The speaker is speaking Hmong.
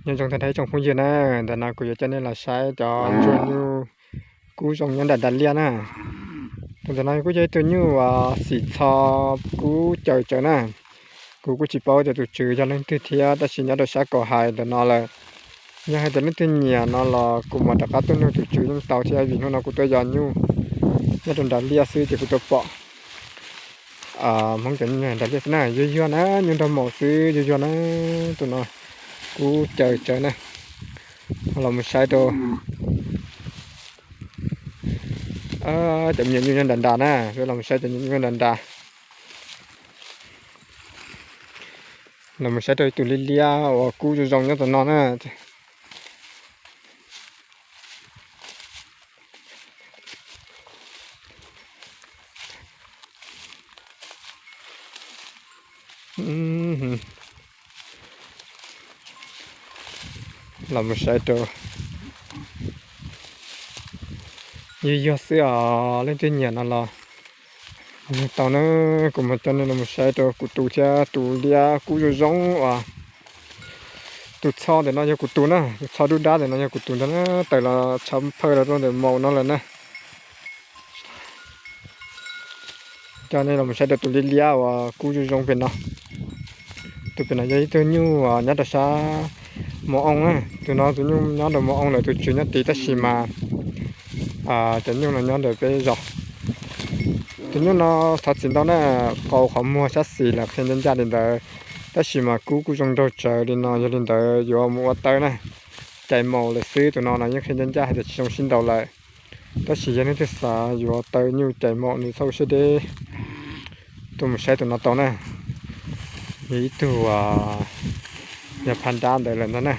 Nyob zoo tag nrho ib tsoom phooj ywg na, ntawm no kuv yuav coj nej los saib cov ntsuag nyuj kub zoo nyob nram nras liaj na. Tus ntawm no kuj yog ib tug nyuj uas xim txho kub caws tsawv na. Kuv kuj tsis paub tias tus tswv yog leej twg thiab, tab sis nyob rau sab kaum hais ntawm no lawm. Yog hais tias leej twg nyiam no los kuv mam rov qab tuaj nug tus tswv yeej tau thiab, vim hnub no kuv tuaj yos nyuj nyob rau nras liaj xwb ces kuv tuaj pom Hmoob cov nyuj nyob nras liaj xwb na. Yuag yuag na, nyuj nrog maum xwb, yuag yuag na. Tus no kub caws tsawv na. Los mus saib rau cov me nyuam nyuj nyob nram nras na, peb los mus saib cov nyuam nyuj nyob nram nras. Los mus saib rau ib tug liab liab uas kub zoo zoo nyob tom no na. Los mus saib rau. Yuag yuag xwb os, leej twg nyiam no los nug tau na. Kuv mam coj nej los mus saib rau kuv tus thiab tus liab kub zoo zoo uas tus txho ntawm no yog kuv tus na, tus txho dub dab ntawm no yog kuv tus ntag na, tawm los tshav phaw los rau ntawm maum no lawm na. Coj nej los mus saib rau tus liab liab uas kub zoo zoo pem no. Tus pem no yog ib tug nyuj nyob rau sab Mos Oo na, tus no tus nyuj nyob rau Mos Oo lawm, tus tswv nyob tid tab sis mas cov nyuj no nyob ntawm peb zos. Tus nyuj no thov txim ntau na, qau qhov muag sab xis los qhia ncaj ncaj li ntawd, tab sis mas kub kuj zoo nraug tsawv li no, yog li ntawd yuav mus ua tawb na. Cais maum lawm xwb, tus no no yeej qhia ncaj ncaj hais tias tsis zoo sib ntaus lawm. Tab sis yog leej twg xav yuav tawb nyuj cais maum nws txhob ua siab deb, tuaj mus saib tus no tau na. Yog ib tug yog phab nrab ntawd lawm ntag na.